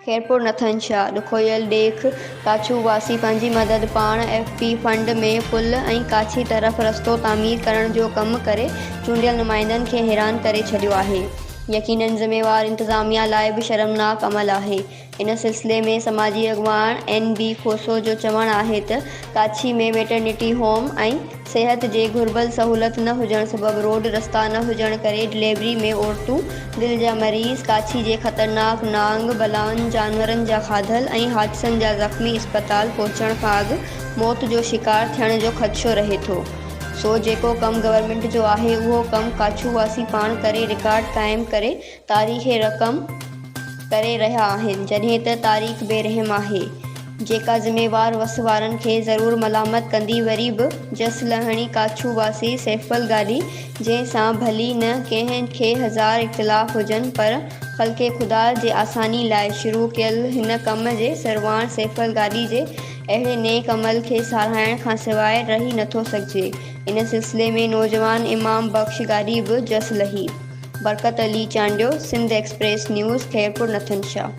خيرپور نٿن شاهه، ڏکويل ڏيک، ڪاڇو واسي پنهنجي مدد پاڻ ايف پي فنڊ ۾ پل ۽ ڪاڇي طرف رستو تعمير ڪرڻ جو ڪم ڪري چونڊيل نمائندن کي حيران ڪري ڇڏيو آهي. يقينن ذميوار انتظاميا لاء به شرمناڪ عمل آهي. ان سلسلي ۾ سماجي اڳواڻ اين بي کوسو جو چوڻ آهي ته ڪاڇي ۾ ميٽرنٽي هوم ۽ صحت جي گهربل سهولت نه هجڻ سبب روڊ رستا نه هجڻ ڪري ڊليوري ۾ عورتون، دل جا مريض، ڪاڇي جي خطرناڪ نانگ بلائن، جانورن جا کاڌل ۽ حادثن جا زخمي اسپتال پهچڻ کان اڳ موت جو شڪار ٿيڻ جو خدشو رهي ٿو. سو جيڪو ڪم گورنمينٽ جو آهي اهو ڪم ڪاڇو واسي پاڻ ڪري رڪارڊ قائم ڪري تاريخي رقم ڪري رهيا آهن، جڏهن ته تاريخ بي رحم آهي، جيڪا ذميوار وس وارن کي ضرور ملامت ڪندي وري به جس لهڻي ڪاڇو واسي سيفل گاڏهي جنهن سان ڀلي نه ڪنهن کي هزار اختلاف هجن پر خلق خدا جي آساني لاء شروع ڪيل هن ڪم جي سرواڻ سيفل گاڏهي جي اهڙي نيڪ عمل کي ساراهڻ کانسواء رهي نٿو سگهجي ان سلسلي ۾ نوجوان امام بخش گاڏهي به جس لهي. Barkat Ali Chandio, Sindh express news, Khairpur Nathan Shah.